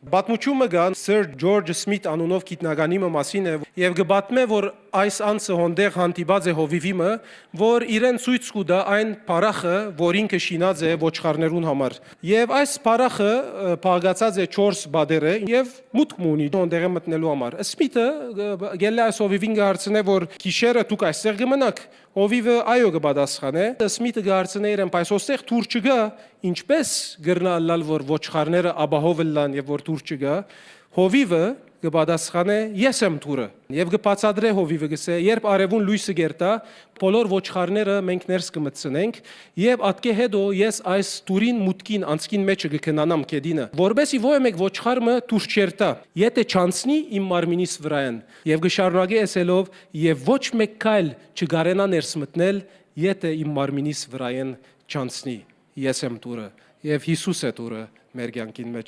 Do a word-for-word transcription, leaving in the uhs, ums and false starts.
Պատմութիւն մը կայ Սըր Ջորջ Սմիթ անունով գիտնականի մը մասին է, եւ կը պատմէ, որ այս անձը հոն տեղ հանդիպած է հովիւի մը, որ իրեն ցոյց կու տայ այն փառախը, որ ինքը շինած է ոչխարներուն համար։ Եւ այս փառախը, ը, փակացած է չորս պատերը եւ մուտք մը ունի հոն տեղը մտնելու համար։ Սմիթը, ը, գելլէ այս հովիւին կը հարցնէ, որ գիշերը դուք այստեղ կը մնաք։ Հովիւը այո կը պատասխանէ։ Սմիթը կը հարցնէ իրեն, բայց ոստեղ դուռ չկայ, ինչպէս կրնայ ըլլալ, որ ոչխարները ապահով ըլլան եւ որ դուռ չկայ։ Հովիւը կը պատասխանէ, ես եմ դուռը։ Եւ կը բացատրէ հովիւը, կ'ըսէ, երբ արեւուն լոյսը կ'երթայ, բոլոր ոչխարները մենք ներս կը մտցնենք եւ ատկէ հետո ես այս դուռին մուտքին անցքին մէջը կը քնանամ գետինը, որպէսզի ոյ մէկ ոչխար մը դուռ չերթայ, եթէ չանցնի իմ մարմինիս վրայէն։ Եւ կը շարունակէ ըսելով, եւ ոչ մէկ քայլ չկարենայ ներս մտնել, եթէ իմ մարմինիս վրայէն չանցնի։ Ես եմ դուռը, եւ Յիսուս է դուռը մեր կեանքին մէջ։